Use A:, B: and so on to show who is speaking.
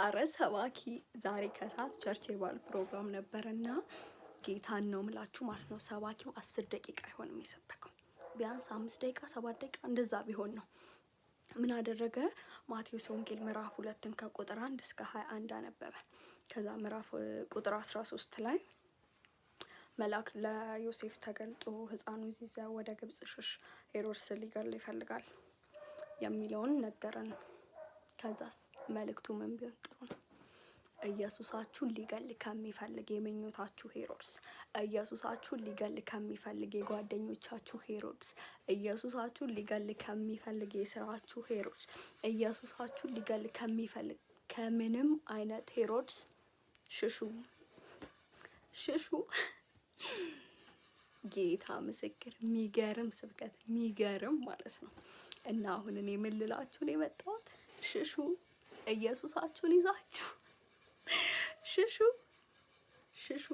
A: አረ ሰባኪ ዛሬ ከሰዓት church የበዓል ፕሮግራም ነበረና ጌታን ነው ምላችሁ ማለት ነው። ሰባኪው 10 ደቂቃ አይሆንም የሰበከው፣ ቢያንስ 5 ደቂቃ፣ 7 ደቂቃ እንደዛ ቢሆን ነው። ምን አደረገ? ማቴዎስ ወንጌል ምዕራፍ 2ን ከቁጥር 1 እስከ 21 አነበበ። ከዛ ምዕራፍ ቁጥር 13 ላይ መልአክ ለዮሴፍ ተገልጦ ሕፃኑን ይዘህ ወደ ግብጽ ሽሽ፣ ሄሮድስ ሊገድለው ይፈልጋል የሚለውን ነገረን። ከዛስ መልእክቱ ምን ቢሆን ጥሩ ነው? ኢየሱሳችሁን ሊገል ከሚፈልግ የምኞታችሁ ሄሮድስ፣ ኢየሱሳችሁን ሊገል ከሚፈልግ የጓደኞቻችሁ ሄሮድስ፣ ኢየሱሳችሁን ሊገል ከሚፈልግ የስራችሁ ሄሮድስ፣ ኢየሱሳችሁን ሊገል ከሚፈልግ ከምንም አይነት ሄሮድስ ሽሹ፣ ሽሹ። ጌታ ምስክር፣ የሚገርም ስብከት፣ የሚገርም ማለት ነው። እና አሁን እኔ ምን ልላችሁ ነው የመጣሁት? ሽሹ፣ ኢየሱሳችሁን ይዛችሁ ሽሹ፣ ሽሹ።